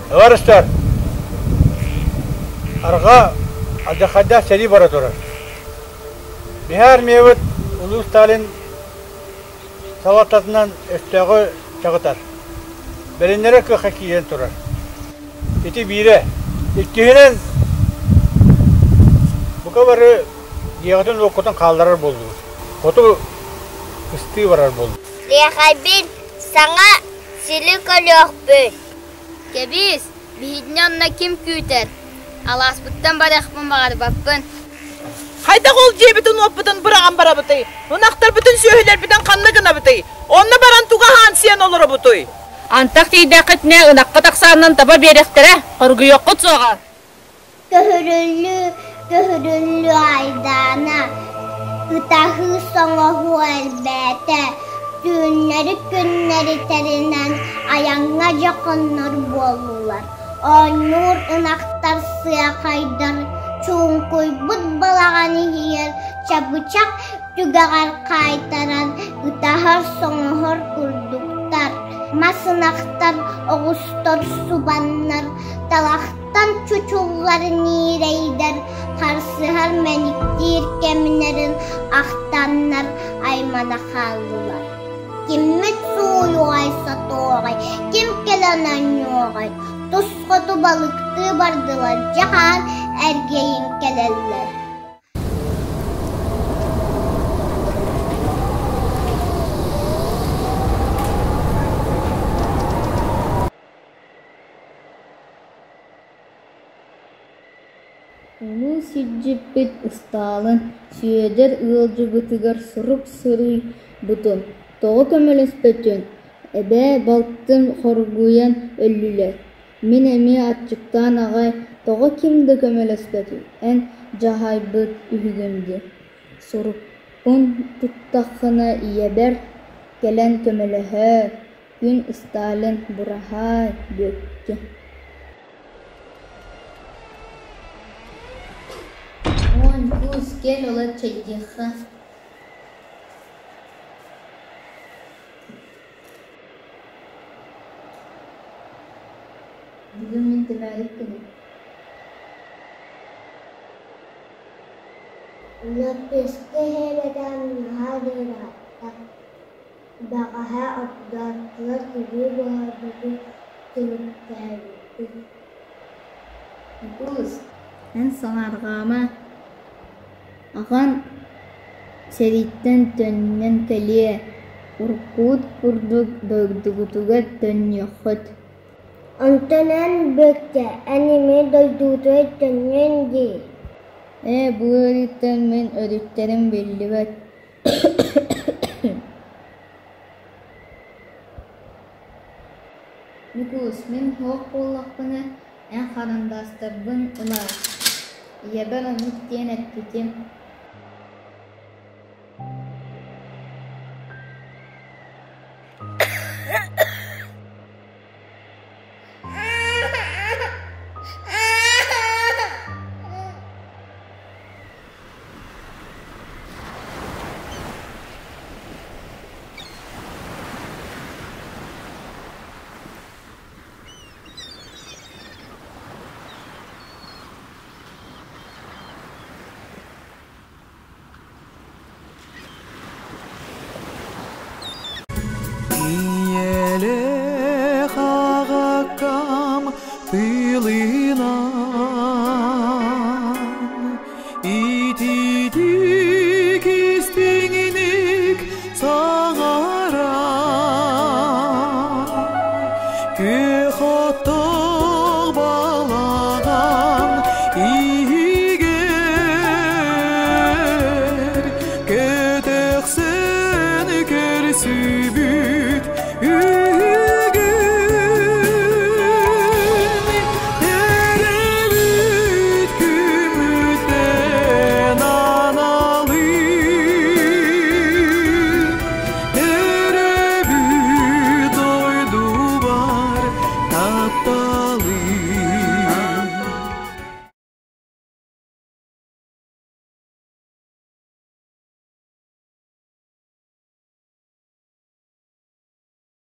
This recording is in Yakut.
Товарищтар, арҕаа алдьархайдаах сэрии бара турар. Биһи армиябыт Улуу Сталин салалтатынан өстөөҕү чаҕытар. Бэриннэрэ кыахха киирэн турар. Ити биирэ. Иккиһинэн, бука бары дьиэҕитин-уоккутун хаалларар буоллугут. Хоту кыстыы барар буоллугут. Лиэхэйбин саҥа сили көрүөхпүт. Кэбиис, биһигини онно ким күүтэр? Алааспыттан барыахпын баҕарбаппын. Хайдах ол дьиэбитин-уоппутун быраҕан барабытый? Ынахтарбытын, сүөһүлэрбитин ханна гынабытый? Онно баран тугу аһаан сиэн олоробутуй? Антах тиийдэххитинэ ынаххыт ахсаанынан таба биэриэхтэрэ, хоргуйуоххут суоҕа. Көһөрүллүү, көһөрүллүү айдаана, ытаһыы-соҥоһуу элбээтэ, түүннэри-күннэри тэринэн айаҥҥа дьохоннор буоллулар, оонньуур ынахтар сыахайдар, чуҥкуйбут балаҕан иһигэр чабычах түгэҕэр хаайтаран ытаһар-соҥоһор курдуктар, мас ынахтар, оҕустар субаннар, талахтан чучуллар ньиирэйдэр харсыһар мэниктиир кэмнэрин ахтаннар аймана хааллылар. Киммит сууйуоҕай сотуоҕай, ким кэлэн оонньуоҕай, тус хоту балыктыы бардылар, дьаһаан эргийэн кэлэллэр. Улуу сирдьиппит Ыстаалын Сүөдэр ыалдьыбытыгар сурук суруйбутун, тоҕо көмөлөспөтүн, эбээ балтым хоргуйан өллүлэр, мин эмиэ аччыктаан аҕай тоҕо ким да көмөлөспөтүй, эн дьаһайбыт үһүгүн дии, сурукпун туттаххына ийэбэр кэлэн көмөлөһөөр, күн Сталин быраһаай Бүөккэ Уон куус кэл ыла чэйдиэххэ Бүгүн мин тимээрик күнүм Лэппиэскэ иһээбэтэҕим наһаа да ыраатта. Бэҕэһээ ордооччулар күрүө буһарбытын түмүктээбиппит. Ньукуус, эн санаарҕаама, аҕаҥ сэрииттэн төннөн кэлиэ, уруккубут курдук дойдугутугар төннүөххүт. Онтон эн, Бүөккэ, эн эмиэ дойдугутугар төннүөҥ дии. Ээ, бу ыарыыттан мин өрүттэрим биллибэт Ньукуус, мин суох буоллахпына, эн харандаастарбын ылаар, ийэбэр оннук диэн эппитим Ийэлээх аҕаккам тыылынан итиитик истиҥник саҥаран күөх оттоох балаҕан иһигэр көтөхсөн көрсүбүт үһүгүн төрөөбүт күммүтүн аналыы төрөөбүт дойдубар тапталыы.